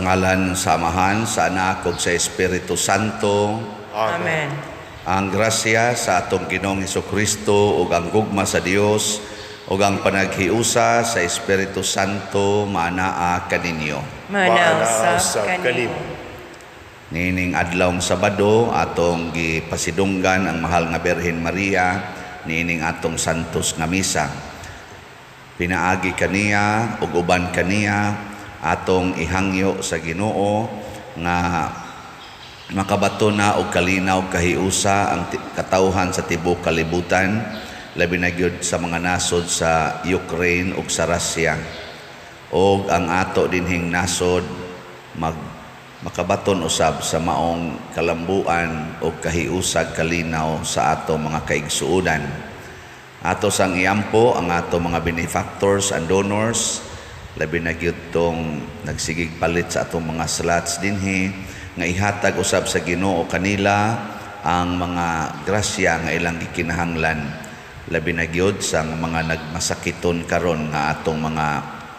Sa ngalan sa Amahan, sa Anak ug sa Espiritu Santo. Amen. Ang grasya sa atong Ginoong Kristo ug ang gugma sa Dios ug ang panaghiusa sa Espiritu Santo maanaa kaninyo. Maanaa usab kanimo. Niining adlawng Sabado, atong gipasidunggan ang mahal nga Birhen Maria niining atong santos nga misa. Pinaagi kaniya ug uban kaniya, atong ihangyo sa Ginoo nga makabato na og kalinaw, kahiusa ang katawhan sa tibuok kalibutan, labi na gyud sa mga nasod sa Ukraine ug sa Russia, og ang ato dinhing nasod makabaton usab sa maong kalambuan o kahiusag, kalinaw sa ato mga kaigsuonan. Ato sang iampo ang ato mga benefactors and donors, labi na gyud tong nagsigig palit sa atong mga slots dinhi, nga ihatag usab sa Ginoo kanila ang mga grasya nga ilang gikinahanglan, labi na gyud sa mga nagmasakiton karon nga atong mga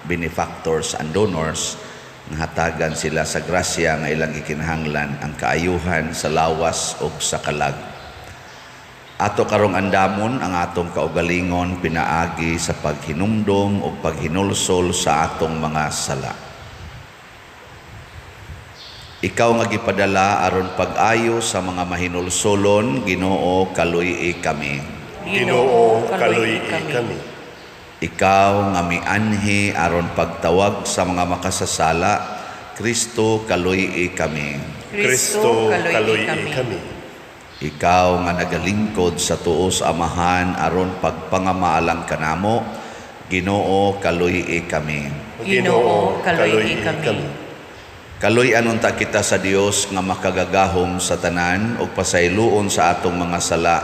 benefactors and donors, nga hatagan sila sa grasya nga ilang gikinahanglan, ang kaayuhan sa lawas ug sa kalag. Ato karong andamon ang atong kaugalingon pinaagi sa paghinumdom ug paghinulsol sa atong mga sala. Ikaw nga gipadala aron pag-ayo sa mga mahinulsolon, Ginoo, kaluy-i kami. Ginoo, kaluy-i kami. Ikaw nga mianhi aron pagtawag sa mga makasasala, Kristo, kaluy-i kami. Kristo, kaluy-i kami. Ikaw nga nagalingkod sa tuo sa Amahan aron pagpangamaalang kanamo, Ginoo, kaluy-i kami. Ginoo, kaluy-i kami. Kaluy-an unta kita sa Dios nga makagagahom sa tanan ug pasayloon sa atong mga sala.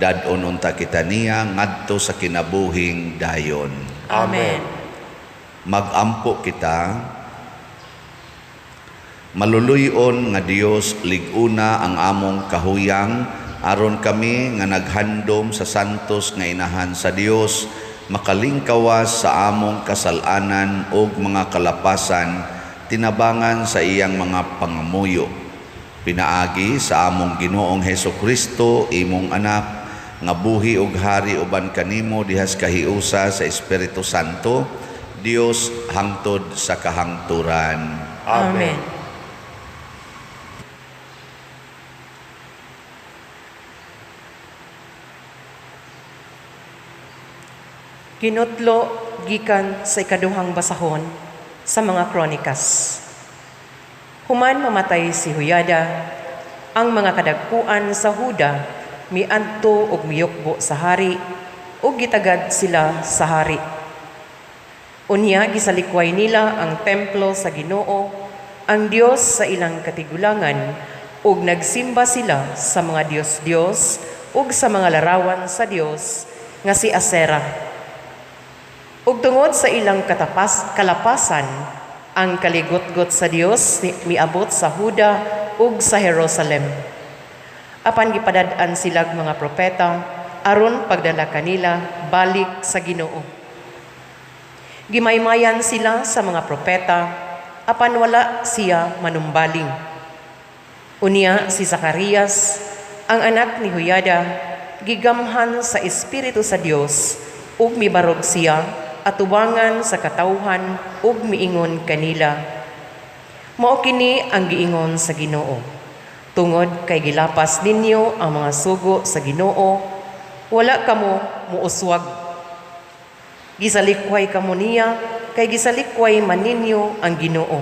Dad-on unta kita niya ngadto sa kinabuhing dayon. Amen. Magampo kita. Maluluy-on nga Dios, lig-una ang among kahuyang aron kami nga naghandom sa santos nga inahan sa Dios makalingkawas sa among kasal-anan ug mga kalapasan, tinabangan sa iyang mga pangamuyo. Pinaagi sa among Ginoong Heso Kristo, imong anak, nga buhi ug hari uban kanimo dihas kahiusa sa Espiritu Santo, Dios hangtod sa kahangturan. Amen. Kinutlo gikan sa ikaduhang basahon sa mga Kronikas. Human mamatay si Huyada, ang mga kadagkuan sa Huda miadto og miyukbo sa hari ug gitagad sila sa hari. Unya gisalikway nila ang templo sa Ginoo, ang Dios sa ilang katigulangan, ug nagsimba sila sa mga dios-dios ug sa mga larawan sa Dios nga si Asera. Ug tungod sa ilang kalapasan, ang kaligotgot sa Dios miabot sa Huda ug sa Jerusalem. Apan gipadad-an silag mga propeta aron pagdala kanila balik sa Ginoo. Gimaymayan sila sa mga propeta, apan wala siya manumbaling. Unya si Zacarias, ang anak ni Huyada, gigamhan sa Espiritu sa Dios ug mibarog siya atubangan sa katawhan ug miingon kanila. Mao kini ang giingon sa Ginoo. Tungod kay gilapas ninyo ang mga sugo sa Ginoo, wala kamo muuswag. Gisalikway kamo niya, kay gisalikway man ninyo ang Ginoo.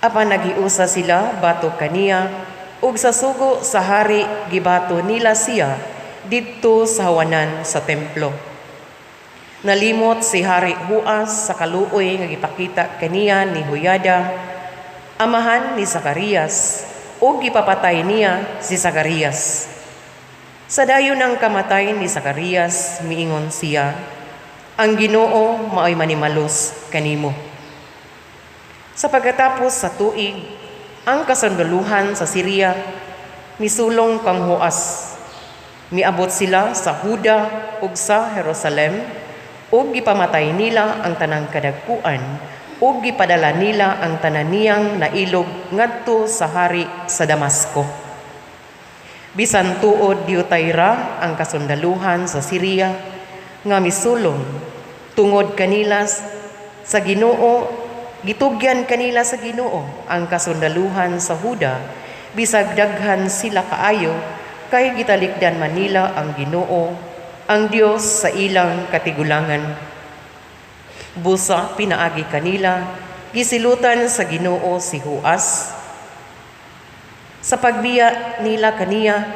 Apan naghiusa sila batok kaniya, ug sa sugo sa hari gibato nila siya didto sa hawanan sa templo. Nalimot si Hari Huas sa kaluoy nga gipakita kaniya ni Huyada, amahan ni Zacarias, ug gipapatay niya si Zacarias. Sa dayon ng kamatay ni Zacarias, miingon siya, "Ang Ginoo maoy manimalos kanimo." Sa pagkatapos sa tuig, ang kasundaluhan sa Syria misulong kang Huas. Miabot sila sa Huda ug sa Jerusalem ug gipamatay nila ang tanang kadagkuan Ug gipadala nila ang tanan niyang nailog ngadto sa hari sa Damasco. Bisan tuod diutay ra ang kasundaluhan sa Syria nga misulong tungod kanila sa Ginoo, gitugyan kanila sa Ginoo ang kasundaluhan sa Huda, bisag daghan sila kaayo, kay gitalikdan man nila ang Ginoo, ang Dios sa ilang katigulangan. Busa pinaagi kanila gisilutan sa Ginoo si Joas. Sa pagbiya nila kaniya,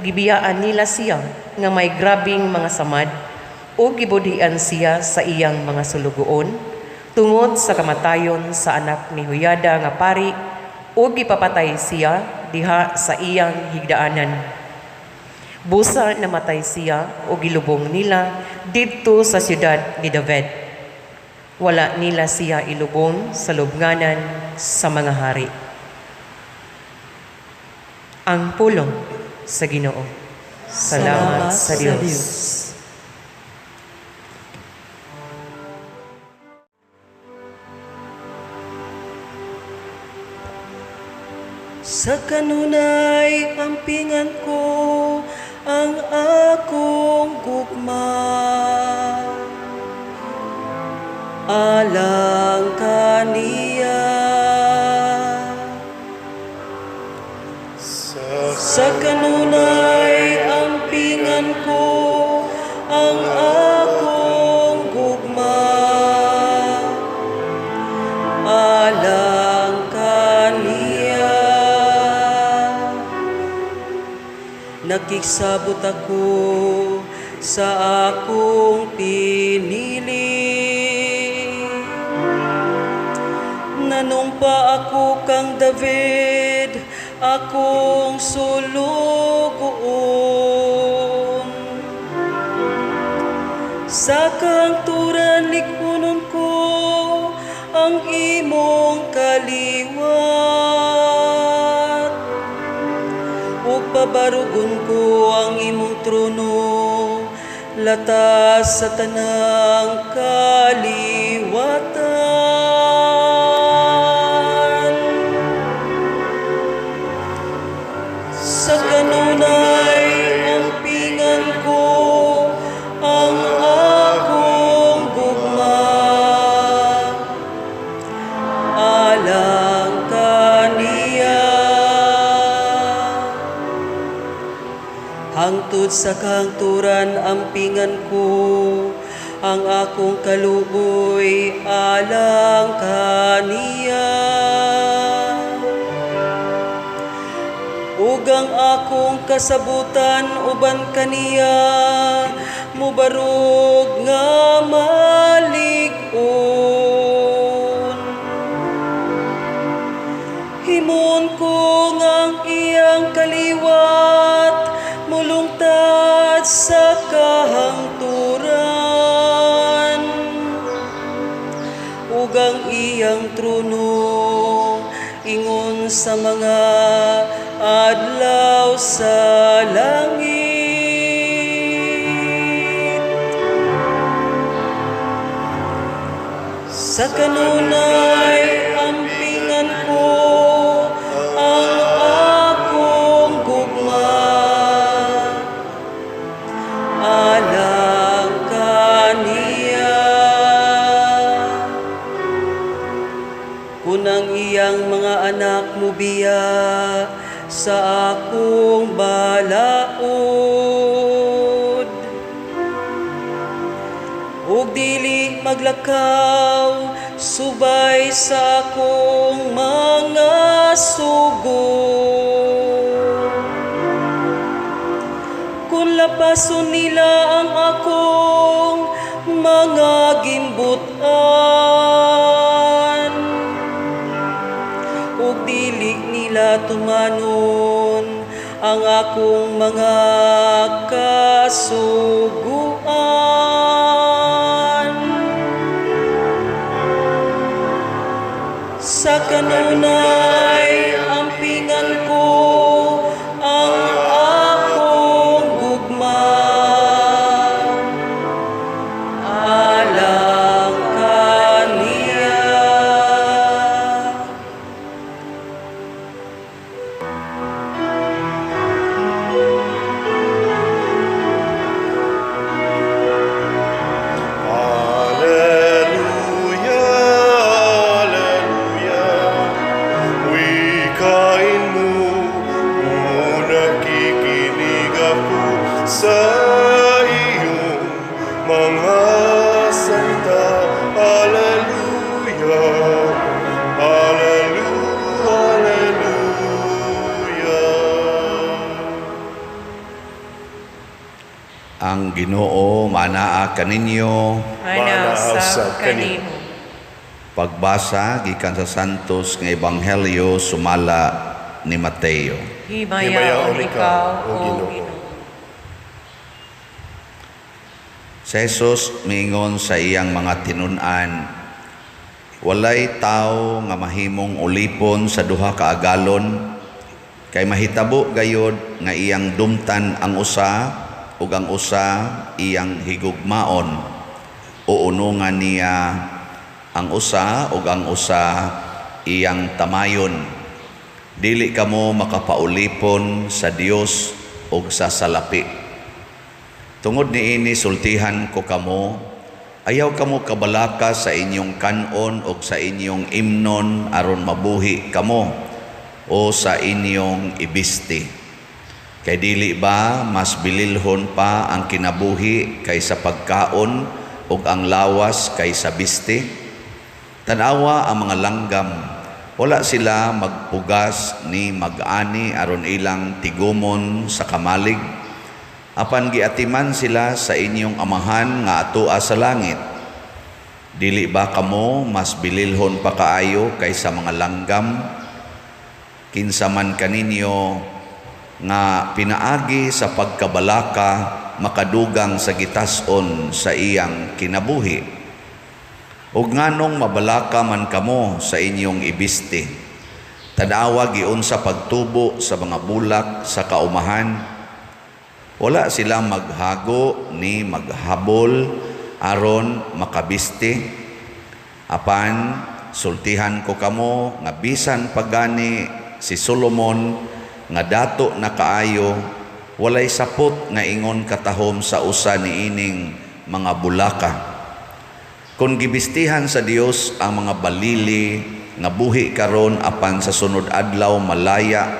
gibiyaan nila siya nga may grabing mga samad ug gibudhian siya sa iyang mga sulugoon tungod sa kamatayon sa anak ni Joyada nga pari, ug gipapatay siya diha sa iyang higdaanan. Busa namatay siya ug gilubong nila didto sa siyudad ni David. Wala nila siya ilubong sa lubnganan sa mga hari. Ang pulong sa Ginoo. Salamat sa Dios. Sa kanunay ampingan ko ang akong gugma alang kaniya. Sa kanunay ampingan ko ang akong gugma alang kaniya. Nakigsabot ako sa akong pinili. Nanumpa ako kang David, akong sulugoon. Sa kahangturan lig-unon ko ang imong kaliwat, ug pabarugon ko ang imong trono latas sa tanang kaliwatan. Sa kanunay ampingan ko ang akong gugma alang kaniya. Hangtod sa kahangturan ampingan ko ang akong kaluoy alang kaniya, ug ang akong kasabutan uban kaniya mubarog nga malig-on. Himon ko nga ang iyang kaliwat mulungtad sa kahangturan, ug ang iyang trono ingon sa mga adlaw sa langit. Sa kanunay ampingan ko ang akong gugma alang kaniya. Kun ang iyang mga anak mubiya sa akong balaod ug dili maglakaw subay sa akong mga sugo, kun lapason nila ang akong mga gimbutan ug dili nila tumanon ang akong mga kasuguan, sa kanunay ampingan ko ang akong gugma alang kaniya. Sa iyong mga salita. Alleluia, Alleluia, Alleluia. Ang Ginoo manaa kaninyo. Manaa Manaa usab usab kanimo. Pagbasa gikan sa Santos nga Ebanghelyo sumala ni Mateo. Himayaon ikaw, O Ginoo. Si Jesus miingon sa iyang mga tinun-an, walay tawo nga mahimong ulipon sa duha ka agalon, kay mahitabo gayod nga iyang dumtan ang usa ug ang usa iyang higugmaon, o unungan niya ang usa ug ang usa iyang tamayon. Dili kamo makapaulipon sa Dios ug sa salapi. Tungod niini sultihan ko kamo, ayaw kamo kabalaka sa inyong kanon o sa inyong imnon aron mabuhi kamo o sa inyong ibisti. Kay dili ba mas bililhon pa ang kinabuhi kaysa pagkaon ug ang lawas kaysa bisti? Tan-awa ang mga langgam, wala sila magpugas ni mag-ani aron ilang tigumon sa kamalig. Apan giatiman sila sa inyong amahan nga atoa sa langit. Dili ba kamo mas bililhon pa kaayo kaysa mga langgam? Kinsa man kaninyo nga pinaagi sa pagkabalaka makadugang sa gitas-on sa iyang kinabuhi. Ug nganong mabalaka man kamo sa inyong ibisti? Tan-awa giunsa pagtubo sa mga bulak sa kaumahan. Wala sila maghago ni maghabol aron makabisti. Apan sultihan ko kamo nga bisan pagani si Solomon nga dato na kaayo, walay sapot nga ingon katahom sa usa niining mga bulaka. Kung gibistihan sa Dios ang mga balili nga buhi karon apan sa sunod adlaw malaya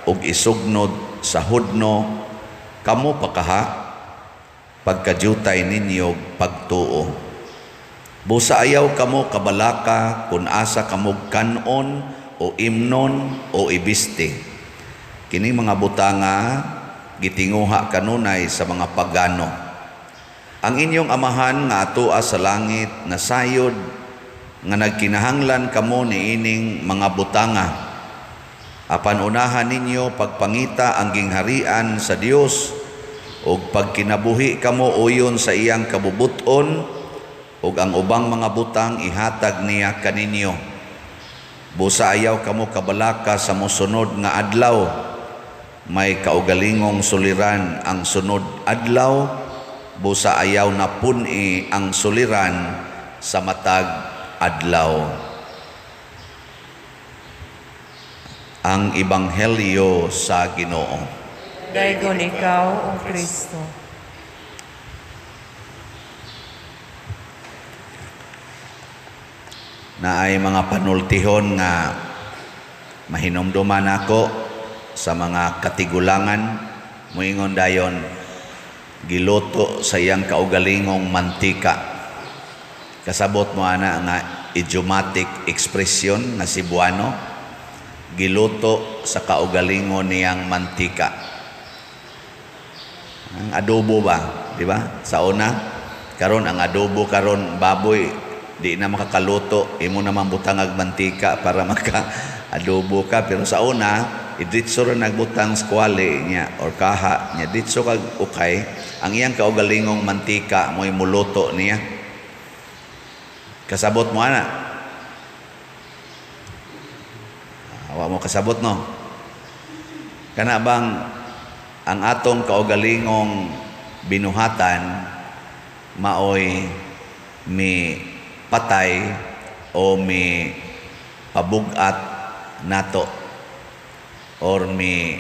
ug isugnod sa hudno, kamo pa kaha pagkadyutay ninyo pagtuo. Busa ayaw kamo kabalaka kung asa kamo kanon o imnon o ibisti. Kini mga butanga gitinguha kanunay sa mga pagano. Ang inyong amahan nga atoa sa langit nasayod nga nagkinahanglan kamo niining mga butanga. Apan unahan ninyo pagpangita ang gingharian sa Dios ug pagkinabuhi kamo uyon sa iyang kabubuton ug ang ubang mga butang ihatag niya kaninyo. Busa ayaw kamo kabalaka sa mosunod nga adlaw. May kaugalingong suliran ang sunod adlaw, busa ayaw na pun-i ang suliran sa matag adlaw. Ang Ebanghelyo sa Ginoo. Daygon ikaw, O Kristo. Naay mga panultihon nga mahinumduman ako sa mga katigulangan, moingon dayon, giluto sa iyang kaugalingong mantika. Kasabot mo ana nga idiomatic expression nga Cebuano, giluto sa kaugalingon niyang mantika. Ang adobo ba, di ba? Sa una, karon ang adobo karon baboy di na makakaluto, imo naman butangag mantika para maka adobo ka. Pero sa una, idritso ra nagbutang squale niya or kaha niya, ditso kag ukay, ang iyang kaugalingong mantika mo'y muluto niya. Kasabot mo ana? Wa mo kasabot, no? Kana bang ang atong kaugalingong binuhatan maoy mi patay o mi pabugat nato or mi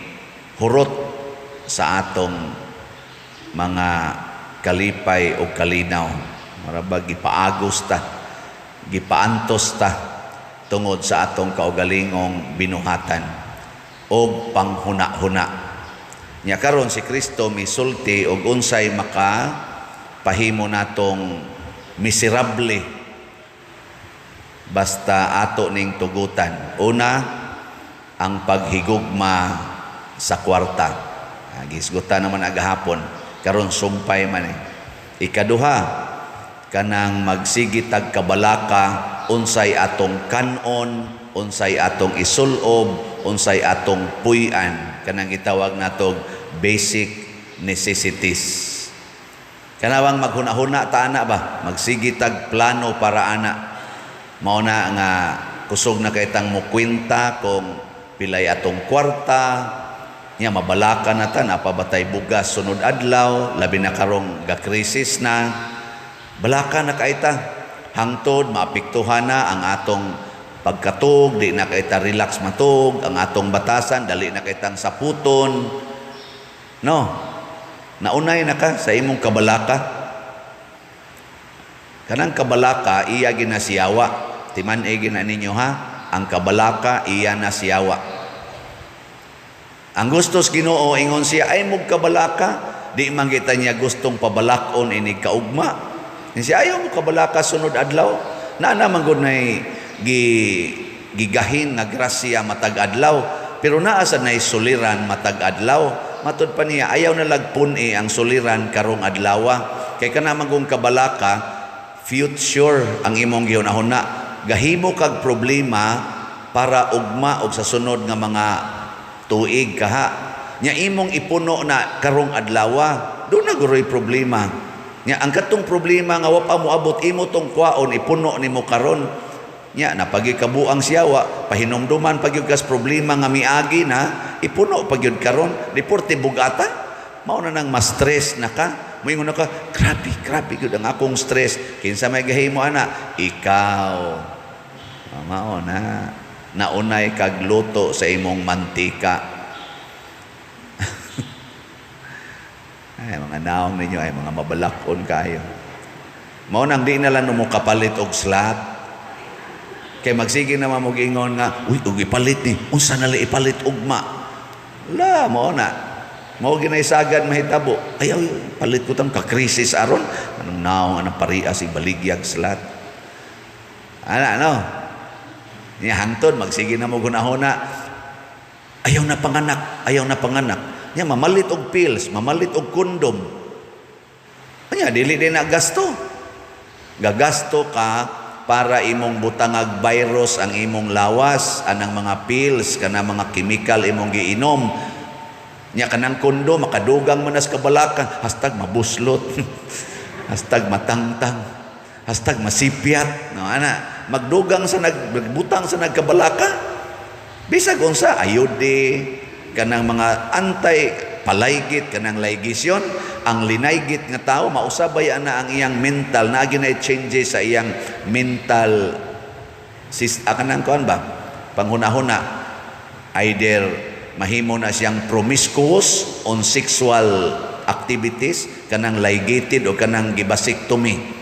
hurot sa atong mga kalipay o kalinaw? Mura ba gipaagos ta, gipaantos ta tungod sa atong kaugalingong binuhatan o panghuna-huna. Nya karon si Kristo misulti og unsay maka pahimo natong miserable basta ato ning tugutan. Una, ang paghigugma sa kwarta. Gisgutan naman agahapon, karon sumpay man eh. Ikaduha, kanang magsigitag kabalaka unsay atong kanon, unsay atong isulob, unsay atong puy-an, kanang gitawag natog basic necessities. Kanawang maghuna-huna ta ana ba, magsigitag plano para ana. Mao na nga kusog na kay tang mokwenta kung pilay atong kwarta, nya mabalaka na ta napabatay bugas sunod adlaw, labi na karong ga-crisis na. Balaka na kay ta. Hangtod maapektuhan na ang atong pagkatug, di na kay ta relax matug, ang atong batasan dali na kay tang saputon. No. Naunay na ka sa imong kabalaka. Kanang kabalaka iya ginasiyawa. Timan-i gina ninyo ha, ang kabalaka iya nasiyawa. Ang gustos Ginoo ingon siya ay mog kabalaka, di man kita niya gustong pabalakon ini kaugma. Siya ayaw mo kabalaka sunod adlaw. Naa naman gud nay gigahin nga grasya matag adlaw, pero naa sa nay suliran matag adlaw. Matud pa niya ayaw na lagpun-i ang suliran karong adlawa. Kay kana man kung kabalaka future ang imong gihunahuna. Gahimo kag problema para ugma og sa sunod nga mga tuig kaha. Nya imong ipuno na karong adlawa, do na guroy problema. Nya ang katong problema nga wa pa moabot imo tong kwaon ipuno nimo karon. Nya napagikabuang siyawa, pahinumduman pa gyud kas problema nga miagi na, ipuno pa gyud karon, di porte bugata. Mao na nang ma-stress na ka. Moingon na ka, grabe, grabe gyud ang akong stress. Kinsa may gahimo ana? Ikaw. Mao na. Naunay kag luto sa imong mantika. Ay, mga naong ninyo, ay mga mabalakon kayo. Mao nang di na lang mo kapalit og slot. Kay magsige naman mo giingon nga, uy, og ipalit ni, unsa na lang ipalit ugma? La, mao na. Mao ginaysagad mahitabo. Ay, ay, palit ko tang ka-krisis aron. Anong naong, anong parias, ibaligyag slot. Ana, no? Niya hangtod, magsige na mo gunahona. Ayaw na panganak, ayaw na panganak. Niya, mamalit og pills, mamalit og kondom. Niya, dili din na gasto. Gagasto ka para imong butangag virus ang imong lawas, anang mga pills, kanang mga chemical imong giinom. Nya kanang kondo, makadugang man as kabalakan. #mabuslot. #matangtang. #masipyat. No, ana, magdugang sa nagbutang sa nagkabalaka. Bisag unsa, ayode, kanang mga antay palaygit, kanang laygisyon, ang linaygit nga tao, mausabay ana ang iyang mental, naagi na changes sa iyang mental, kanang kuan ba? Panghuna-huna, either mahimo na siyang promiscuous on sexual activities, kanang ligated o kanang gibasectomy.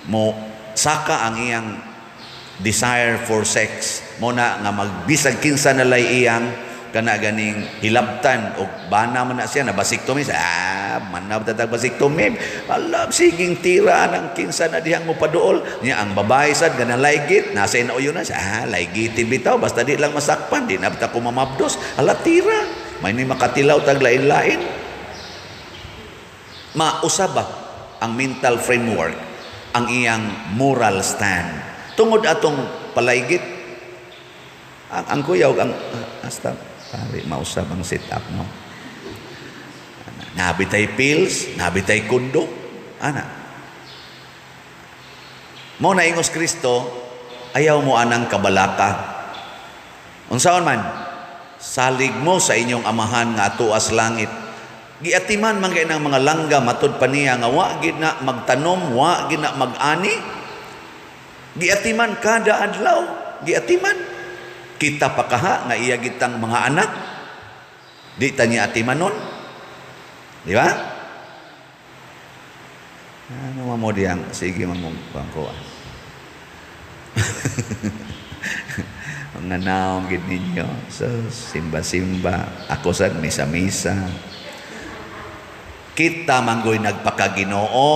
Mo saka ang iyang desire for sex. Mo na nga magbisag kinsa na lay iyang kana ganing hilabtan o bana man na siya na vasectomy siya. Manab tatag vasectomy. Alam, siging tira ng kinsa na dihang mo paduol. Niya ang babae sad gana laygit, nasa inauyo na siya. Laygitin bitaw basta di lang masakpan, di na bitaw ko mamabdos. Ala tira. May ni makatilaw tag lain-lain. Mausaba ang mental framework, ang iyang moral stand. Tungod atong palaygit, ang kuyaw, ang hasta pare, mausab ang sit up, no? Nabitay pills, nabitay kundo, ana. Mo na ingos Kristo, ayaw mo anang kabalaka. Unsaon man, salig mo sa inyong amahan nga atuas langit. Giatiman man kay ng mga langga matud pa niya nga wa gid na magtanom, wa gid na mag-ani. Giatiman kada adlaw, giatiman. Kita pa kaha nga iya gitang mga anak. Di ta niya atimanon. Di ba? Ano mo diyang sige mamong bangko. Mga naong gid ninyo. So, simba-simba. Ako sad misa-misa. Kita manggoy nagpakaginoo,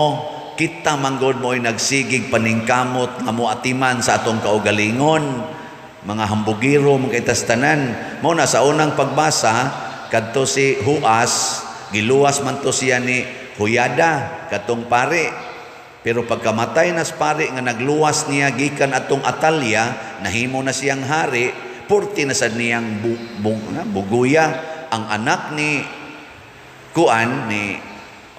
kita manggod mo'y nagsigig paningkamot nga moatiman sa atong kaugalingon. Mga hambugiro, mga itastanan. Mao na sa unang pagbasa, kadto si Huas, giluwas man to siya ni Huyada, katong pare. Pero pagkamatay na sa pare nga nagluwas niya gikan atong Atalya, nahimo na siyang hari, purti na sad niyang buguya ang anak ni kuan ni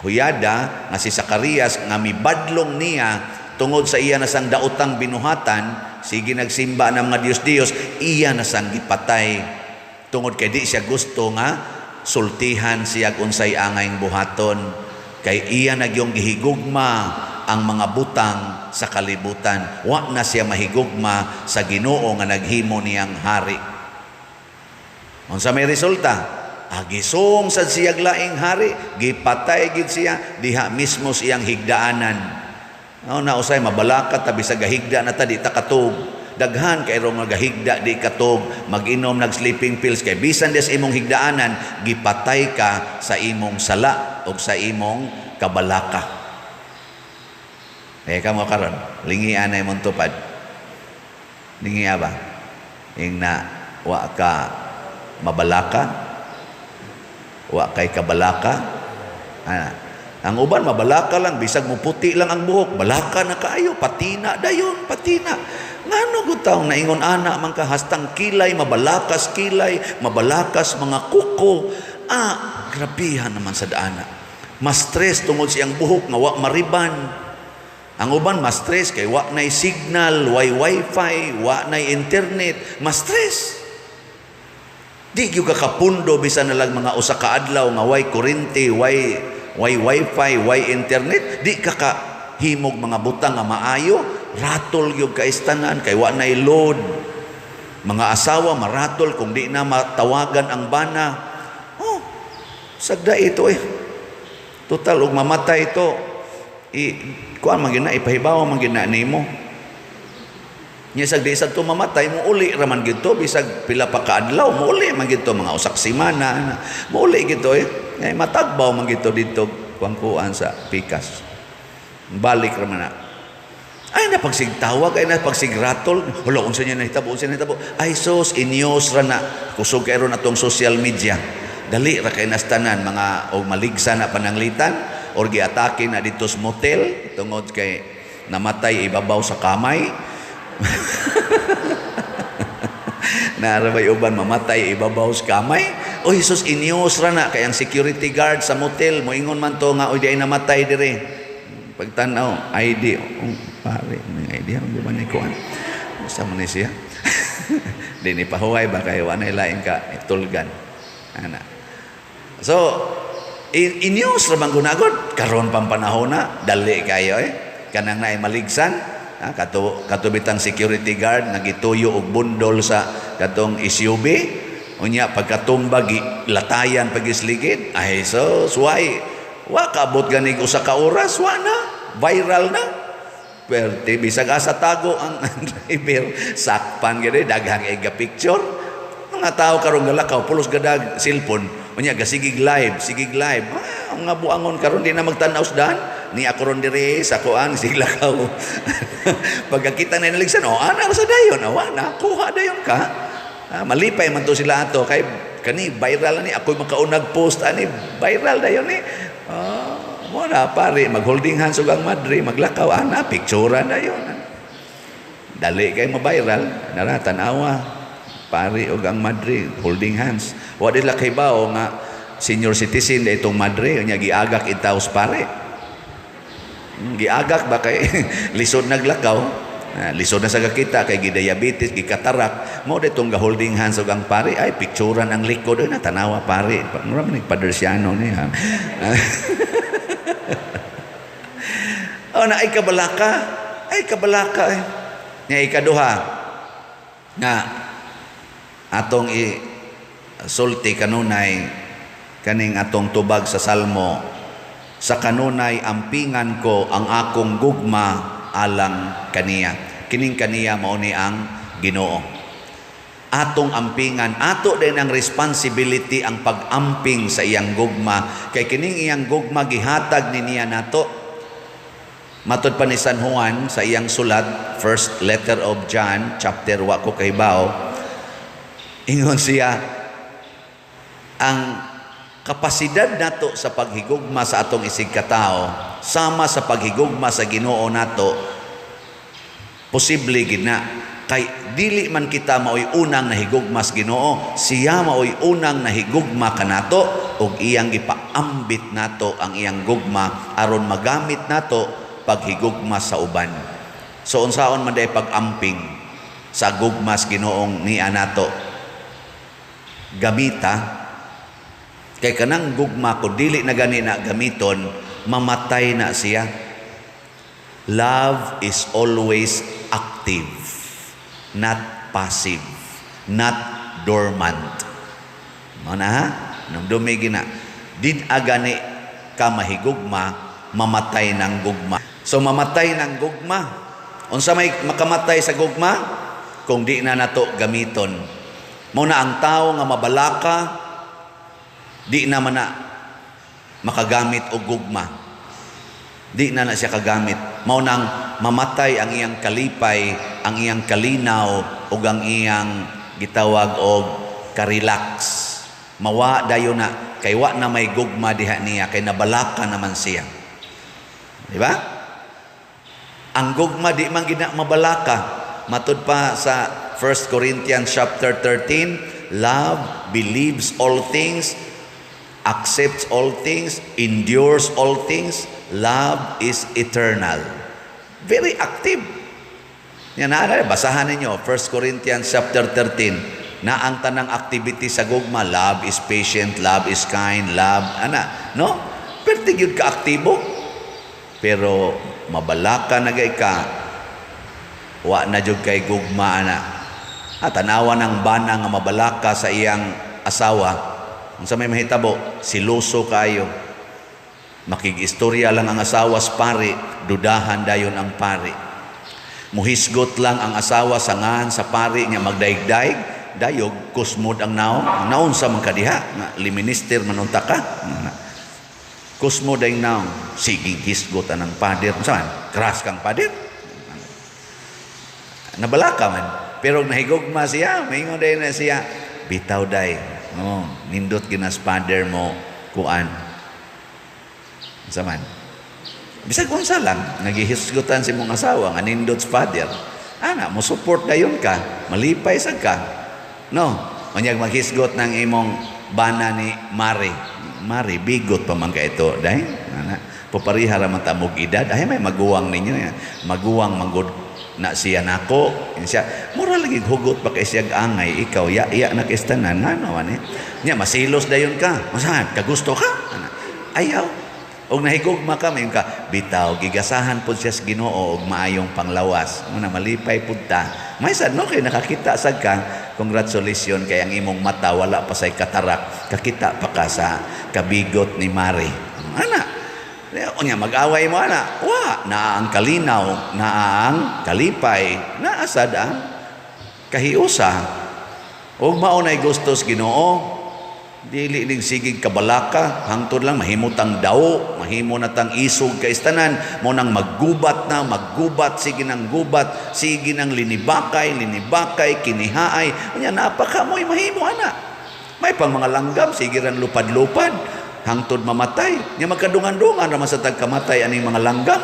Huyada nga si Zacarias nga mibadlong niya tungod sa iya na sang daotang binuhatan, sige nagsimba ng mga Diyos-Diyos, iya na sang gipatay tungod kay di siya gusto nga sultihan siya unsay angayng buhaton, kay iya nagyong gihigugma ang mga butang sa kalibutan, wa na siya mahigugma sa Ginoo nga naghimo niyang hari. Unsa may resulta? Agisong sad siya laing hari, gipatay gid siya diha mismo sa iyang higdaanan. No, na usay mabalaka ta bisag gahigda na ta, di ta katog. Daghan kay ro nga gahigda di katog, mag-inom nag sleeping pills kay bisan des imong higdaanan gipatay ka sa imong sala og sa imong kabalaka. Eh kamo karon, lingian na imong tupad. Lingia ba? Ing na wa ka mabalaka, wa kay kabalaka. Ah, ang uban mabalaka lang bisag mo puti lang ang buhok, balaka na kaayo, patina dayon, patina. Ngano gud taong naingon ana man ka hastang kilay mabalakas kilay, mabalakas mga kuko. Ah, grabihan naman sa daana. Mas stress tungod siyang buhok nga wa mariban. Ang uban mas stress kay wa nay signal, way wifi, wa nay internet, mas stress. Di gyud ka kapundo bisan na lang mga usa ka adlaw nga way kuryente, way wifi, way internet, di ka ka himog mga butang nga maayo, ratol gyud ka istanan kay wa nay load. Mga asawa maratol kung di na matawagan ang bana. Oh, sagda ito eh. Total og mamatay ito, i kuan man gyud na, ipahibaw man gyud na nimo. Nya sag di sad to mamatay, mo uli ra man gyud to bisag pila pa ka adlaw, mo uli man gyud to mga usak semana, mo uli gyud to eh. Ngay matagbaw man gyud to didto kuan-kuan sa pikas. Balik ra man na. Ay na pagsigtawag, ay na pagsigratol. Hala, unsa niya nahitabo, unsa niya nahitabo. Ay sus, inyos ra na. Kusog kay ron atong social media. Dali ra kay nastanan mga og maligsa na pananglitan or giatake na dito sa motel tungod kay namatay ibabaw sa kamay. Naarabay uban mamatay ibabaw sa kamay. O Jesus, inyos ra na kay ang security guard sa motel moingon man to nga oy di ay namatay dire. Pagtan-aw ID, oh, pare ning ID ang ba ni kuan. Usa man ni siya. Di ni pahuway ba kay wa nay lain ka itulgan. Ana. So inyos ra man gunagod karon pang panahon na dali kayo eh. Kanang naay maligsan, ha, kato bitang security guard nga gituyo og bundol sa katong SUV, unya pagkatumba latayan pagisligid, ay so suway wa kaabot ganig usa ka oras, wa na viral na. Perte bisag asa tago ang driver, sakpan gid daghang iga picture. Mga tao karon galakaw pulos gadag cellphone, unya gasigig live, sigig live. Ah, mga buangon karon di na magtan-aw sa daan. Ni ako ron dire sa kuan sig lakaw. Pagkakita na naligsan, oh ana sa dayon, oh, wa na kuha dayon ka. Ah, malipay man to sila ato kay kani viral ni ako'y makaunag post ani viral dayon ni. Ah, mo na pare mag-holding hands ug ang madre maglakaw ana picturean dayon. Dali kay ma-viral, nara tan-awa pare ug ang madre holding hands. Wa dila kay bao nga senior citizen da itong madre unya giagak intaws pare. Giagak ba kay lisod naglakaw. Ah, lisod na sa kakita kay gidiabetes, gikatarak. Mao ditong ga holding hands ug ang pare ay picturean ang likod na tanawa pare. Mura man ni Padersiano ni ha. Oh, na ay kabalaka. Ay kabalaka eh. Nya ikaduha nga atong i sulti kanunay kaning atong tubag sa Salmo, sa kanunay ampingan ko ang akong gugma alang kaniya. Kining kaniya mao ni ang Ginoo. Atong ampingan, ato din ang responsibility ang pag-amping sa iyang gugma, kay kining iyang gugma gihatag ni niya nato. Matod pa ni San Juan sa iyang sulat, first letter of John, chapter, wa ko kahibaw, ingon siya, ang kapasidad nato sa paghigugma sa atong isigkatao sama sa paghigugma sa Ginoo nato, posible gid na, kay dili man kita maoy unang nahigugma sa Ginoo, siya maoy unang nahigugma kanato ug iyang gipaambit nato ang iyang gugma aron magamit nato paghigugma sa uban. So unsaon man day pag-amping sa gugma sa Ginoong niya nato? Gamita, kay kanang gugma ko dili na gani na gamiton, mamatay na siya. Love is always active, not passive, not dormant. Mao na ha? Nung dumigi na, did agani ka mahigugma, mamatay ng gugma. So mamatay ng gugma. Unsa may makamatay sa gugma? Kung di na nato gamiton. Mao na ang tao nga mabalaka, di na man na makagamit og gugma. Di na na siya kagamit. Mao nang mamatay ang iyang kalipay, ang iyang kalinaw, ug ang iyang gitawag og karelax. Mawa dayon na, kay wa na may gugma diha niya, kay nabalaka naman siya. Di ba? Ang gugma di man gina mabalaka. Matud pa sa 1 Corinthians chapter 13, love believes all things, accepts all things, endures all things. Love is eternal. Very active. Yan na, basahan ninyo, 1 Corinthians chapter 13, na ang tanang activity sa gugma, love is patient, love is kind, love, ana, no? Perti gyud ka aktibo. Pero mabalaka na gay ka, wa na jud kay gugma ana. At tanawa ng bana nga mabalaka sa iyang asawa, unsa may mahitabo? Siluso kayo. Makig-istorya lang ang asawa sa pari, dudahan dayon ang pari. Muhisgot lang ang asawa sa ngan sa pari nga magdaig-daig, dayog kusmod ang naong. Naon sa man kadiha, nga liminister manunta ka. Kusmod ang naong, siging hisgot anang pader. Unsa man? Crush kang pader. Nabalaka man. Pero nahigugma siya, maingon dayon na siya, bitaw day. Oh, nindot ginas pader mo kuan. Unsa man? Bisag unsa lang, nagihisgutan si mong asawa nga nindot sa father. Ana, mo support dayon ka, malipay sad ka. No, unyag maghisgot ng imong bana ni Mari. Mari, bigot pa man ka ito, day. Ana, papariha ra man ta mog edad. Ay, may maguwang ninyo ya. Maguwang manggod na siya nako. Yan siya, mura lagi hugot pa kay siyag angay, ikaw ya iya na kistanan ngano man eh. Nya masilos dayon ka. Masahan, kagusto ka? Ana, ayaw. Og nahigugma ka, mayon ka, bitaw, gigasahan pod siya sa Ginoo og maayong panglawas. Muna malipay pud ta. May sad no kay nakakita sad ka, congratulations kay ang imong mata wala pa say katarak, kakita pa ka sa kabigot ni Mari. Ana. Unya mag-away mo ana. Wa, naa ang kalinaw, naa ang kalipay, naa sad ang kahiusa. Og mao nay gustos Ginoo, dili ning sigig kabalaka, hangtod lang mahimo tang dawo, mahimo na tang isog kay istanan, mo nang maggubat na, maggubat, sige nang gubat, sige nang linibakay, linibakay, kinihaay, unya napaka mo'y mahimo ana. May pang mga langgam, sige ran lupad-lupad, hangtod mamatay. Nya magkadungan-dungan raman sa tagkamatay aning mga langgam.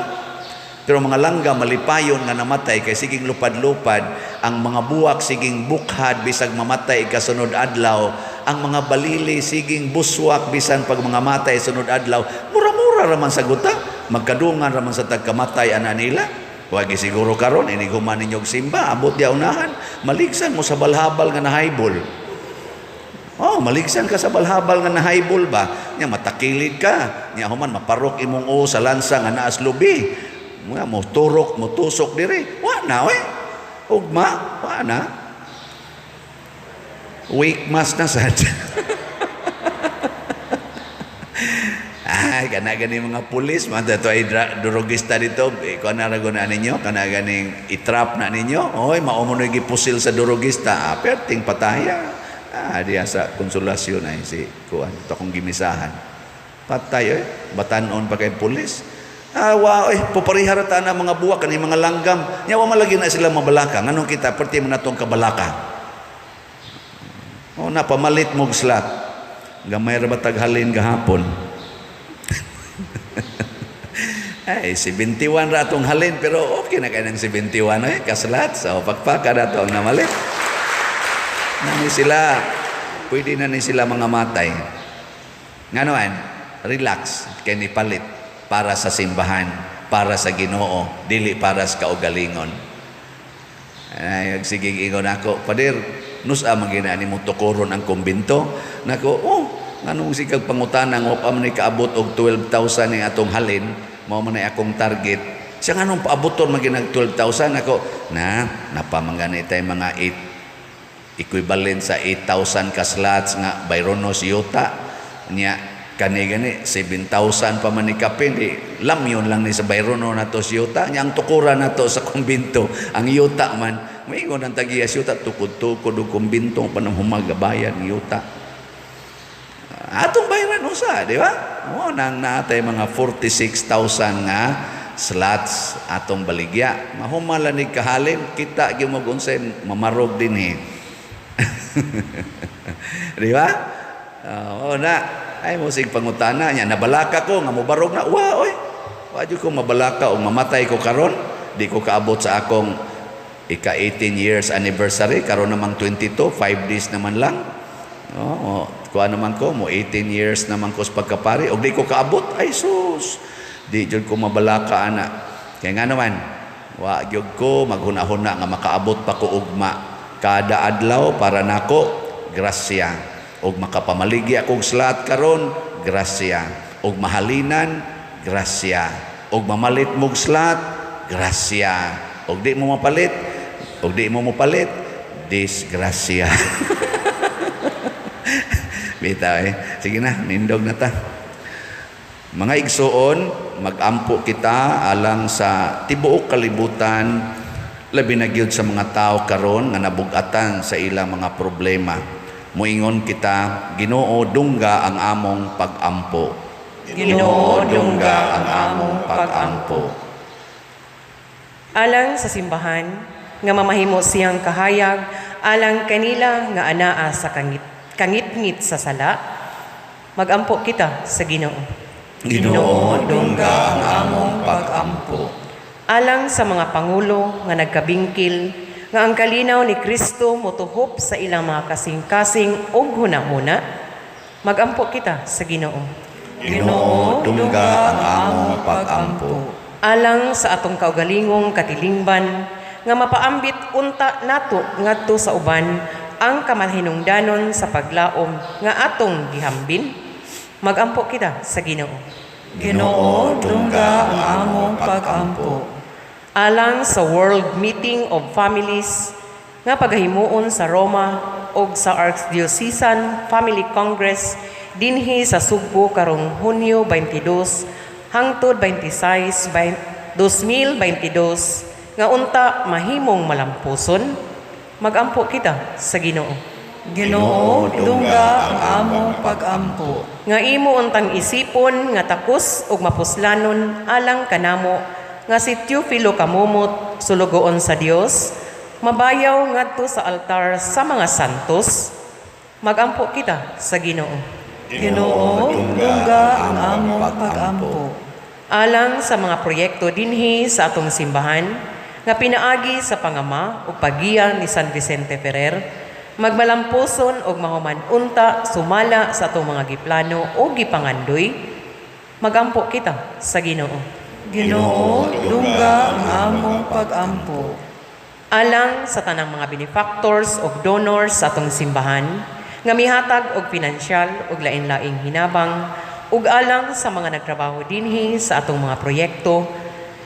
Pero mga langgam malipayon nga namatay kay siging lupad-lupad, ang mga buwak siging bukhad bisag mamatay kasunod adlaw, ang mga balili siging buswak bisan pag mga matay sunod adlaw, mura-mura raman sa guta, magkadungan raman sa tagkamatay ana nila. Wagi siguro karon inig human ninyo og simba, abot di unahan, maligsan mo sa balhabal nga nahaybol. Oh, maligsan ka sa balhabal nga nahaybol ba? Nya matakilid ka, nya human maparok imong uo sa lansa nga naas lubi. Mga mo turok, mo tusok dire. Wa na we. Ugma, wa na. Wake mass na sad. Ay, kana gani mga pulis, man to ay durugista dito, eh, kuan na ra na ninyo, kana ganing itrap na ninyo. Oy, mao mo na gipusil sa durugista. Ah, perting pataya. Ah, diya sa Konsolasyon ay si kuan, ito akong gimisahan. Patay eh, batanon pa kay pulis. Ah, wa, eh, pupareha ra ta na mga buwak kani mga langgam. Nya wa malagi na sila mabalaka. Nganong kita perti man natong kabalaka. O na pamalit mo slot. Gamay ra ba taghalin gahapon? Ay, 71 ra atong halin pero okay na kay ng 71 eh kaslat. So pagpaka na to ang namalit. Na ni sila, pwede na ni sila mga matay. Nganoan, relax kay ni palit para sa simbahan, para sa Ginoo, dili para sa kaugalingon. Ay, sige ingon ako, "Pader, nusa man gina ni mo tukoron ang kumbinto?" Nako, oh, nganong sikag pangutana nga wa pa man ni kaabot og 12,000 ni atong halin, mao man ni akong target. Siya, "Nganong paaboton man ginag 12,000?" Ako, na, napamangani tay mga 8, equivalent sa 8,000 ka slots nga Bayronos yuta niya, kani gani 7,000 pa man ni kapin, di lamyon lang ni sa Bayrono nato sa yuta niya. Ang tukuran nato sa kumbinto ang yuta man. Moingon ang tagiya sa yuta, "Tukod-tukod og kumbinto pa nang humagabayan ng yuta." Atong bayaran usa, di ba? Mo nang naatay mga 46,000 nga slots atong baligya. Mahumala ni kahalin, kita gyud mo unsay mamarog dinhi. Di ba? Oo na. Ay mo sig pangutana niya, nabalaka ko nga mobarog na. Wa oy. Wa jud ko mabalaka og mamatay ko karon, di ko kaabot sa akong ika 18 years anniversary karon namang 22, 5 days naman lang. Oo, kuha naman ko mo 18 years naman ko sa pagkapari og di ko kaabot, ay sus. Di jud ko mabalaka ana. Kaya nga naman, wa gyud ko maghuna-huna nga makaabot pa ko ugma. Kada adlaw para nako grasya. Og makapamaligya kog slot karon, grasya. Og mahalinan, grasya. Og mamalit mog slot, grasya. Og di mo mapalit, og di mo mopalit, disgrasya. Bitaw eh. Sige na, nindog na ta. Mga igsuon, magampo kita alang sa tibuok kalibutan, labi na gyud sa mga tao karon nga nabugatan sa ilang mga problema. Muingon kita, "Ginoo, dungga ang among pagampo." Ginoo, dungga ang among pagampo. Alang sa simbahan, nga mamahimo siyang kahayag alang kanila nga anaa sa kangit, kangitngit sa sala, magampo kita sa Ginoo. Ginoo, dungga ang among pagampo. Alang sa mga pangulo nga nagkabingkil, nga ang kalinaw ni Kristo motuhop sa ilang mga kasing-kasing ug hunahuna, magampo kita sa Ginoo. Ginoo, dungga ang among pagampo. Alang sa atong kaugalingong katilingban, nga mapaambit unta nato ngadto sa uban ang kamahinungdanon sa paglaom nga atong gihambin, magampo kita sa Ginoo. Ginoo, dungga ang among pagampo. Alang sa World Meeting of Families nga pagahimuon sa Roma ug sa Archdiocesan Family Congress dinhi sa Sugbo karong Hunyo 22 hangtod 26, 2022, nga unta mahimong malampuson, magampo kita sa Ginoo. Ginoo, dungga ang among pagampo. Nga imo untang isipon nga takos ug mapuslanon alang kanamo nga si Teofilo Camomot, sulugoon sa Dios, mabayaw ngadto sa altar sa mga santos, magampo kita sa Ginoo. Ginoo, dungga ang among pagampo. Alang sa mga proyekto dinhi sa atong simbahan nga pinaagi sa pangama ug paggiya ni San Vicente Ferrer magmalampuson ug mahuman unta sumala sa atong mga giplano o gipangandoy, magampo kita sa Ginoo. Ginoo, dungga ang among pagampo. Alang sa tanang mga benefactors ug donors sa atong simbahan nga mihatag og pinansyal ug lain-laing hinabang ug alang sa mga nagtrabaho dinhi sa atong mga proyekto,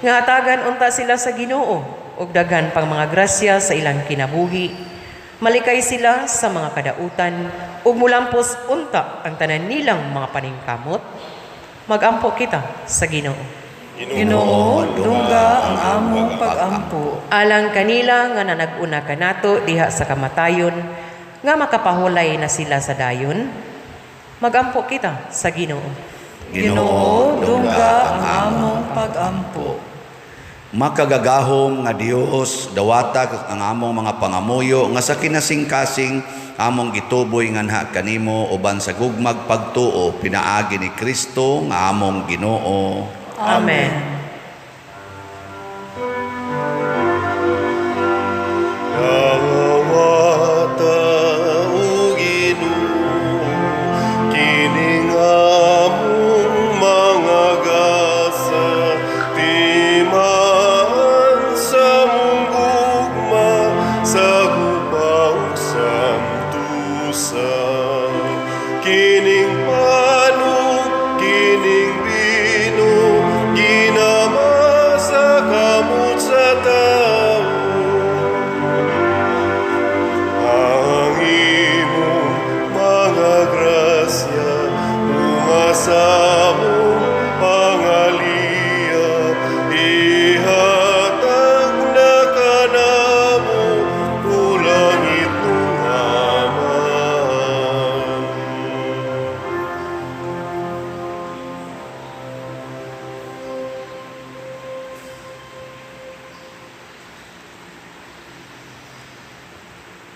nga hatagan unta sila sa Ginoo og daghan pang mga grasya sa ilang kinabuhi, malikay sila sa mga kadautan ug mulampos unta ang tanan nilang mga paningkamot, Magampo kita sa Ginoo. Ginoo, dungga ang among pagampo. Alang kanila nga nanag-una kanato diha sa kamatayon, nga makapahulay na sila sa dayon. Magampo kita sa Ginoo. Ginoo, dungga ang among pagampo. Makagagahom nga Dios, dawata ang among mga pangamuyo nga sa kinasingkasing among gituboy nganha kanimo uban sa gugmag pagtuo pinaagi ni Kristo nga among Ginoo. Amen. Dawata o Ginoo, kining among mga gasa, timaan sa mong gugma, sa guba ug samtusa. Kining panug, kining bino, ginama sa kamot sa tao. Ang imong mga grasya, bunga sa among pangaliya, ihatag na kanamo, o langit nung Amahan.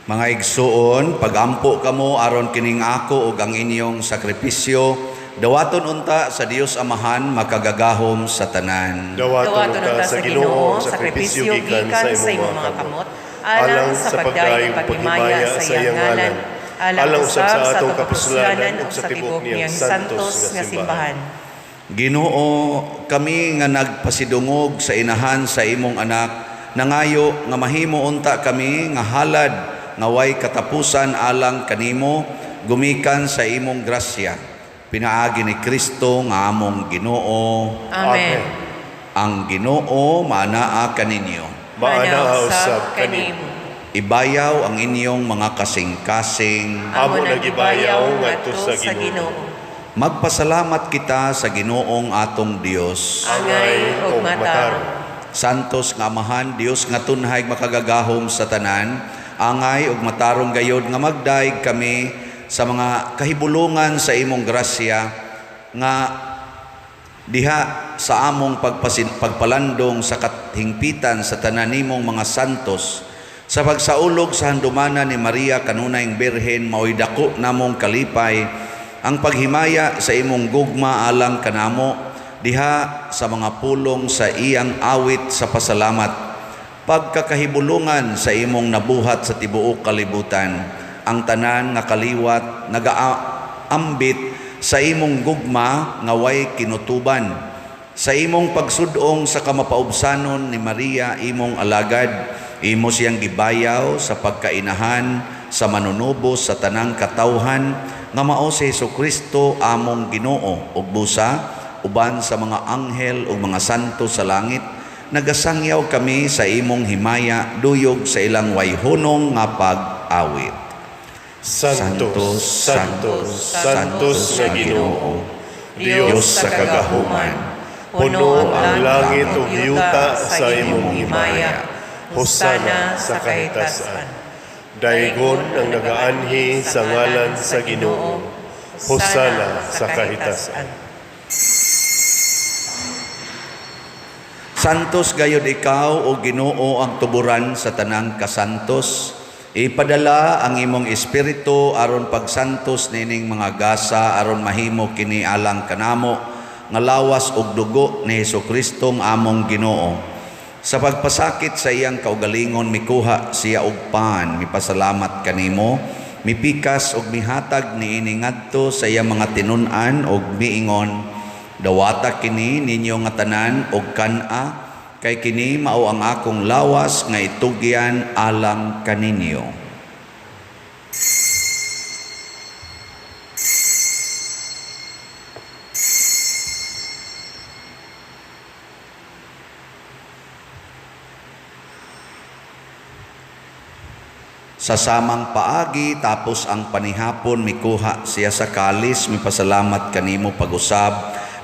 Mga igsuon, pagampo kamo aron kining ako ug ang inyong sakripisyo, dawaton unta sa Dios Amahan makagagahom sa tanan. Dawaton unta sa Ginoo ang sakripisyo gikan sa imong mga kamot, alang sa pagdayon ug paghimaya sa iyang ngalan, alang usab sa atong kapuslanan ug sa tibuok niyang santos nga simbahan. Ginoo, kami nga nagpasidungog sa inahan sa imong anak, nangayo nga mahimo unta kami nga halad nga way katapusan alang kanimo, gumikan sa imong grasya. Pinaagi ni Kristo nga among Ginoo. Amen. Ang Ginoo maanaa kaninyo. Maanaa usab kanimo. Ibayaw ang inyong mga kasing-kasing. Amo nagibayaw ngadto sa Ginoo. Magpasalamat kita sa Ginoong atong Dios. Angay ug matarong. Santos nga Amahan, Dios nga tunhay makagagahom sa tanan, angay ug matarong gayod nga magdaig kami sa mga kahibulungan sa imong grasya nga diha sa among pagpalandong sa kathingpitan sa tanan nimong mga santos sa pagsaulog sa handumanan ni Maria kanunayng Birhen, maoy dako namong kalipay ang paghimaya sa imong gugma alang kanamo diha sa mga pulong sa iyang awit sa pasalamat, pagkakahibulungan sa imong nabuhat sa tibuok kalibutan. Ang tanan nga kaliwat nagaambit sa imong gugma nga way kinutuban, sa imong pagsudong sa kamapaubsanon ni Maria imong alagad, imo siyang gibayaw sa pagkainahan sa manunubos sa tanang katawhan nga mao si Hesukristo among Ginoo, ug busa uban sa mga anghel ug mga santo sa langit nagasangyaw kami sa imong himaya duyog sa ilang wayhunong nga pag-awit. Santos, Santos, Santos nga Ginoo, Dios sa kagahuman, puno ang langit ug yuta sa imong himaya. Hosana sa kahitasan. Daygon ang nagaanhi sa ngalan sa Ginoo. Hosana sa kahitasan. Santos gayod ikaw o Ginoo ang tuburan sa tanang kasantos. Ipadala ang imong espiritu aron pagsantos nining mga gasa aron mahimo kini alang kanamo nga lawas ug dugo ni Hesukristo nga among Ginoo. Sa pagpasakit sa iyang kaugalingon mikuha siya og pan, mipasalamat kanimo, mipikas ug mihatag niini ngadto sa iyang mga tinun-an ug miingon: Dawata kini ninyo nga tanan og kan-a, kay kini mao ang akong lawas nga itugyan alang kaninyo. Sa samang paagi tapos ang panihapon mikuha siya sa kalis, mipasalamat kanimo pag-usab,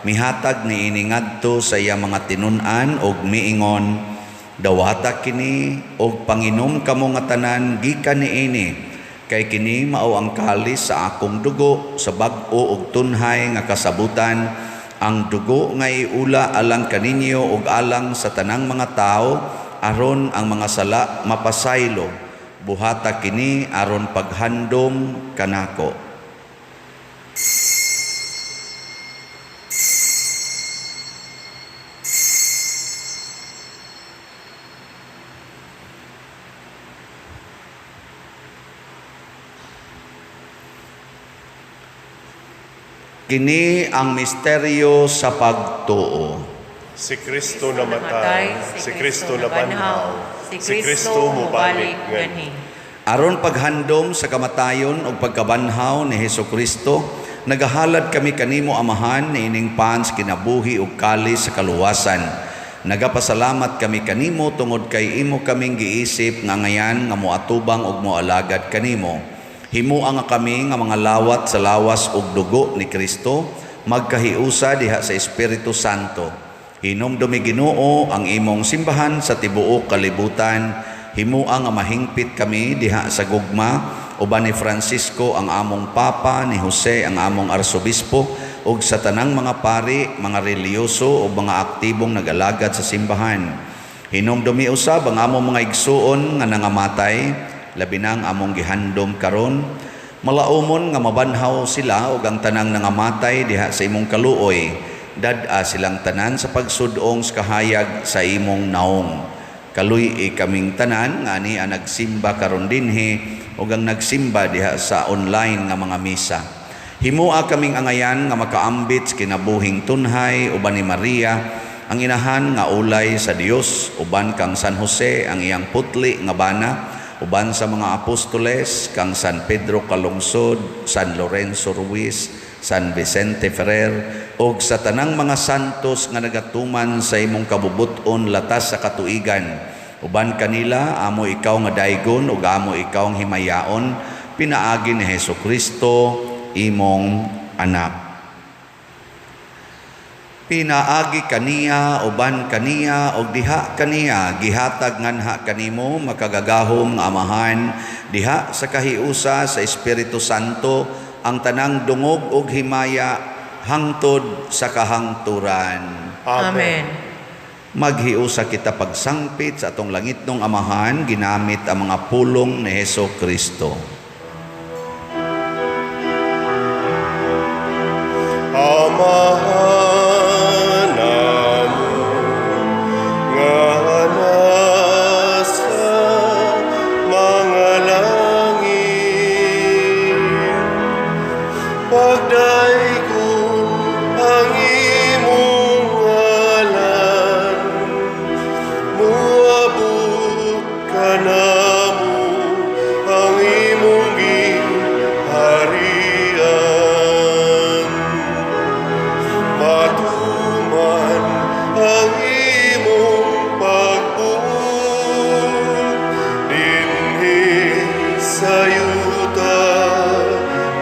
Mihatag niini ngadto sa iya mga tinun-an ug miingon, "Dawata kini og panginom kamo nga tanan gikan niini, kay kini mao ang kalis sa akong dugo sa bag-o ug tunhay nga kasabutan, ang dugo nga iula alang kaninyo ug alang sa tanang mga tawo aron ang mga sala mapasaylo. Buhata kini aron paghandom kanako." Kini ang misteryo sa pagtuo. Si Kristo namatay, si Kristo nabanhaw, si Kristo mubalik nganhi. Aron paghandom sa kamatayon ug pagkabanhaw ni Hesus Kristo, nagahalad kami kanimo, Amahan, niining pan sa kinabuhi ug kalis sa kaluwasan. Nagapasalamat kami kanimo tungod kay imo kaming giisip nga ngayan nga moatubang ug moalagad kanimo. Himoa nga kami nga mga lawat sa lawas ug dugo ni Kristo magkahiusa diha sa Espiritu Santo. Hinumdumi, Ginoo, ang imong simbahan sa tibuok kalibutan. Himoa nga mahingpit kami diha sa gugma uban ni Francisco ang among Papa, ni Jose ang among Arsobispo, ug sa tanang mga pari, mga relihiyoso ug mga aktibong nagalagad sa simbahan. Hinumdumi usab ang among mga igsuon nga nangamatay, labi na ang among gihandom karon. Malaumon nga mabanhaw sila ug ang tanang nangamatay diha sa imong kaluoy. Dad-a silang tanan sa pagsudong sa kahayag sa imong naong. Kaluy-i kaming tanan nga ani ang nagsimba karon dinhi ug ang nagsimba diha sa online nga mga misa. Himoa kaming angayan nga makaambit sa kinabuhing tunhay uban ni Maria ang inahan nga ulay sa Dios, uban kang San Jose ang iyang putli nga bana, uban sa mga apostoles kang San Pedro Calungsod, San Lorenzo Ruiz, San Vicente Ferrer ug sa tanang mga santos nga nagatuman sa imong kabubut-on latas sa katuigan. Uban kanila amo ikaw nga daygon ug amo ikaw ang himayaon pinaagi ni Hesus Kristo, imong anak. Pinaagi kaniya, uban kaniya ug diha kaniya, gihatag nganha kanimo, makagagahom nga Amahan, diha sa kahiusa sa Espiritu Santo, ang tanang dungog ug himaya hangtod sa kahangturan. Amen. Maghiusa kita pagsangpit sa atong langitnong Amahan ginamit ang mga pulong ni Heso Kristo. Amahan namo nga nasa mga langit, pagdaygon ang imong ngalan, muabot kanamo ang imong gingharian, matuman ang imong pagbuot dinhi sa yuta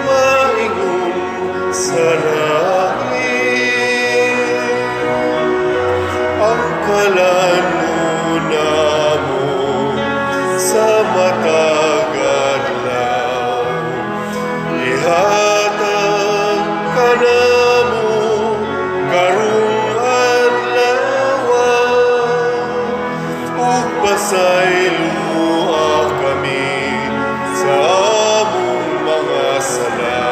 maingon sa langit. Ang kalan namo sa matag adlaw, ihatag kanamo karong adlaw, ug pasayloa kami sa among mga sala,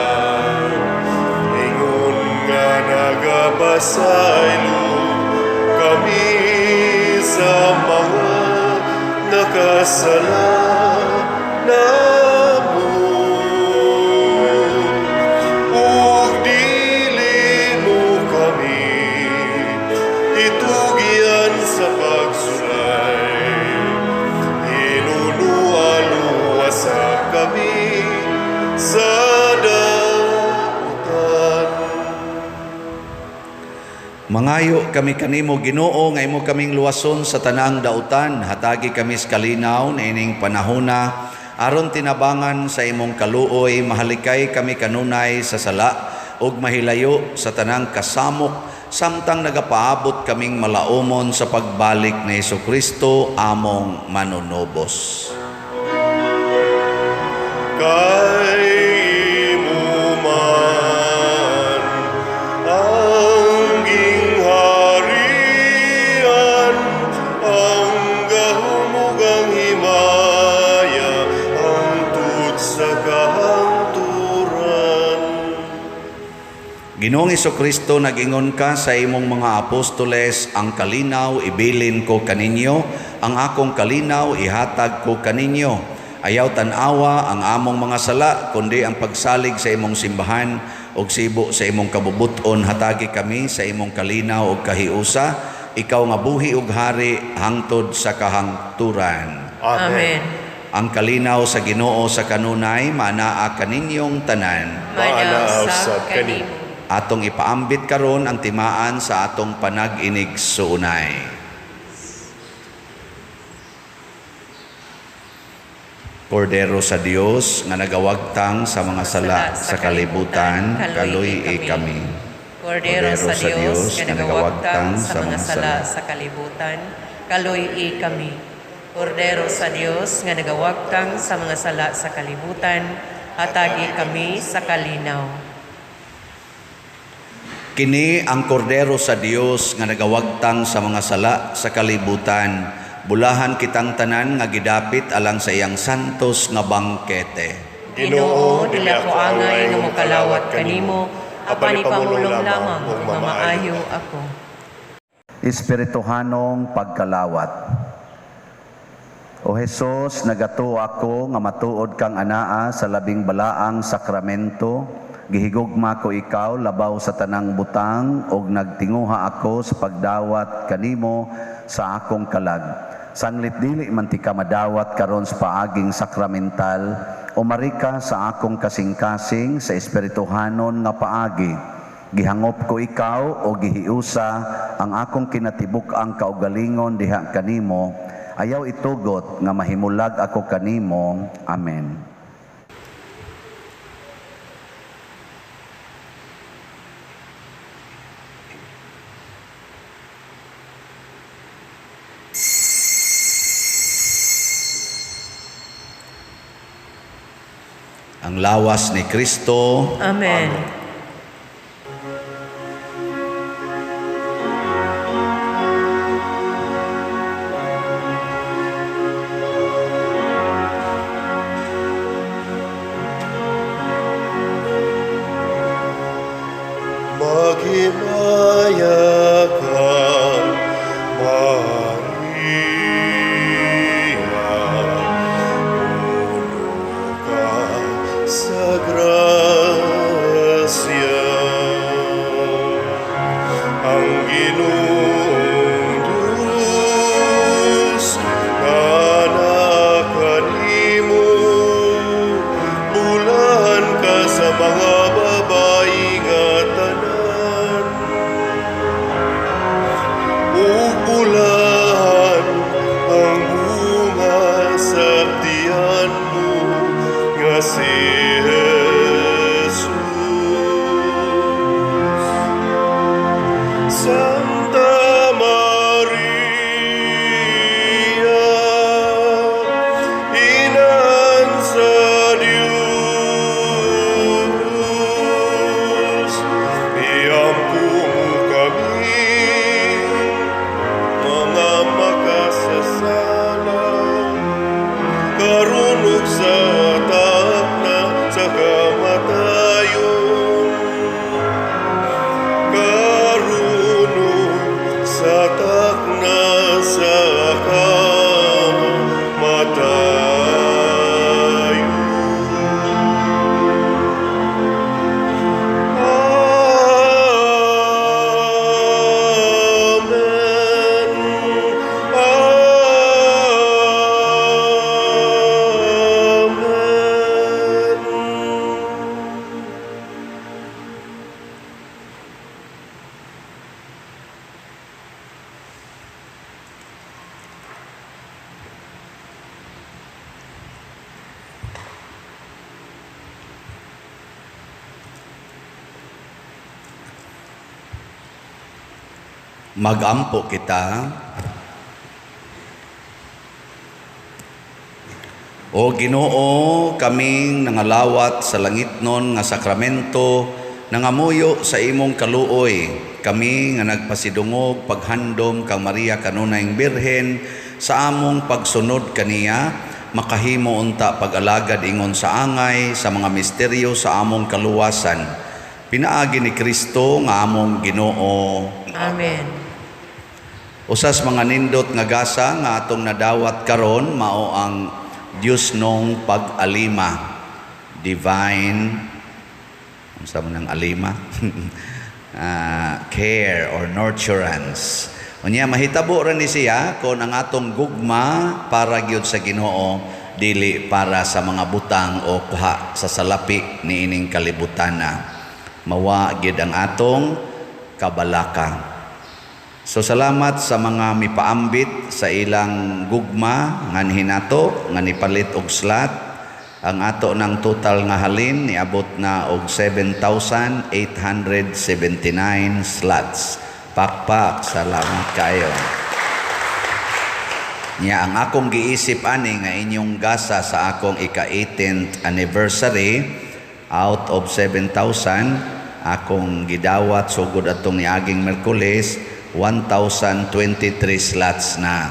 ingon nga nagapasaylo kami sa mga nakasala namo, ug dili mo kami itugyan sa pagsulay, hinunua luwasa kami sa dautan. Mangayo kami kanimo, Ginoo, nga imo kaming luwason sa tanang dautan. Hatagi kami sa kalinaw niining panahona aron tinabangan sa imong kaluoy mahalikay kami kanunay sa sala ug mahilayo sa tanang kasamok. Samtang nagapaabot kaming malaumon sa pagbalik ni Kristo among manunubos. Kay imo man ang gingharian, ang gahom ug ang himaya, hangtod sa kahangturan. Ginoong Kristo, nag-ingon ka sa imong mga apostoles, "Ang kalinaw ibilin ko kaninyo, ang akong kalinaw ihatag ko kaninyo. Ayaw tan-awa ang among mga sala, kundi ang pagsalig sa imong simbahan ug sibo sa imong kabubut-on, hatagi kami sa imong kalinaw ug kahiusa, ikaw nga buhi ug hari hangtod sa kahangturan." Amen. Ang kalinaw sa Ginoo sa kanunay maanaa kaninyong tanan. Maanaa usab kanimo. Atong ipaambit karon ang timaan sa atong panag-inigsuonay. Kordero sa Dios nga nagawagtang sa mga sala sa kalibutan, kaluy-i kami. Kordero sa Dios nga nagawagtang sa mga sala sa kalibutan, kaluy-i kami. Kordero sa Dios nga nagawagtang sa mga sala sa kalibutan, hatagi kami sa kalinaw. Kini ang Kordero sa Dios nga nagawagtang sa mga sala sa kalibutan. Bulahan kitang tanan nga gidapit alang sa iyang santos nga bangkete. Ginoo, dili ako angay nga mokalawat kanimo, apan ipamulong lamang ug mamaayo ako. Espirituhanong pagkalawat. O Hesus, nagatuo ako nga matuod kang anaa sa labing balaang sakramento. Gihigugma ko ikaw labaw sa tanang butang ug nagtinguha ako sa pagdawat kanimo sa akong kalag. Sanglit dili man tika madawat karon sa paaging sakramental, umari ka sa akong kasing-kasing sa espirituhanon nga paagi. Gihangop ko ikaw o gihiusa ang akong kinatibuk-ang kaugalingon diha kanimo. Ayaw itugot nga mahimulag ako kanimo. Amen. Ang lawas ni Kristo. Amen. Maghimaya ka, Maria, puno ka sa grasya. Ang Ginoong Diyos anaa kanimo, bulahan ka sa mga babae nga tanan, ug bulahan ang bunga sa tiyan mo nga si Jesus. Santa Magampo kita. O Ginoo, kaming nangalawat sa langitnon nga sakramento, nangamuyo sa imong kaluoy. Kami nga nagpasidungog paghandom kang Maria kanunayng Birhen sa among pagsunod kaniya, makahimo unta pag-alagad ingon sa angay sa mga misteryo sa among kaluwasan. Pinaagi ni Kristo nga among Ginoo. Amen. Usas mga nindot nga gasa nga atong nadawat karon mao ang Dios nong pag-alima, divine unsa man ang alima? Care or nurturance. Unya mahitabo ra ni siya kon ang atong gugma para gyud sa Ginoo, dili para sa mga butang o kuha sa salapi niining kalibutana. Mawa gyud ang atong kabalaka. So salamat sa mga mipaambit sa ilang gugma nga hinato nga nipalit og slot. Ang ato ng total nga halin niabot na og 7,879 slots. Pakpak, salamat kayo. Nya ang akong giisip ani nga inyong gasa sa akong ika-18th anniversary, out of 7,000 akong gidawat sugod atong niaging Merkules 1,023 slots na.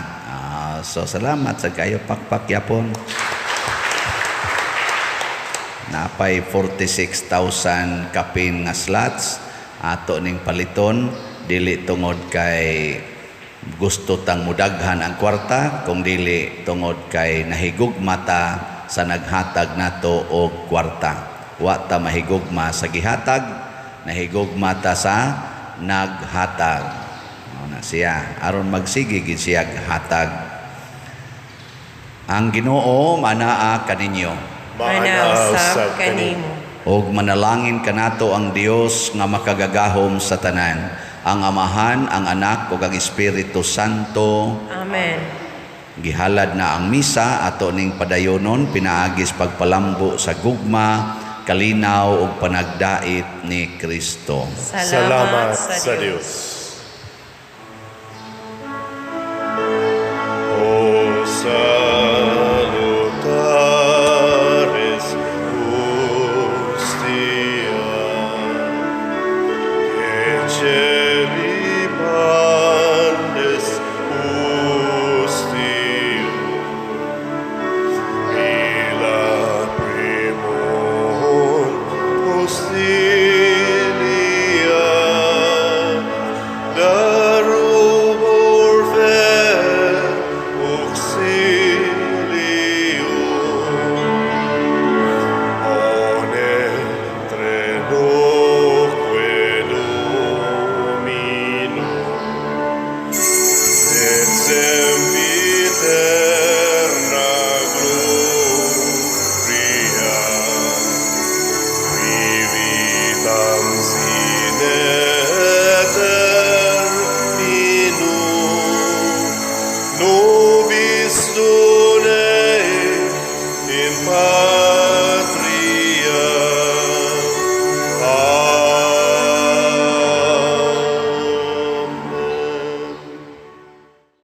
So salamat sa kayo, pakpak yapon. Napay 46,000 kapin nga slots ato ning paliton, dili tungod kay gusto tang mudaghan ang kwarta, kung dili tungod kay nahigugma ta sa naghatag nato og kwarta. Wa ta mahigugma sa gihatag, nahigugma ta sa naghatag. Mao na siya aron magsige gid siya hatag. Ang Ginoo manaa kaninyo. Manaa usab kanimo. Og manalangin kanato ang Dios nga makagagahom sa tanan, ang Amahan, ang Anak ug ang Espiritu Santo. Amen. Gihalad na ang misa, ato ning padayonon pinaagis pagpalambo sa gugma, kalinaw ug panagdait ni Kristo. Salamat sa Dios. Dios.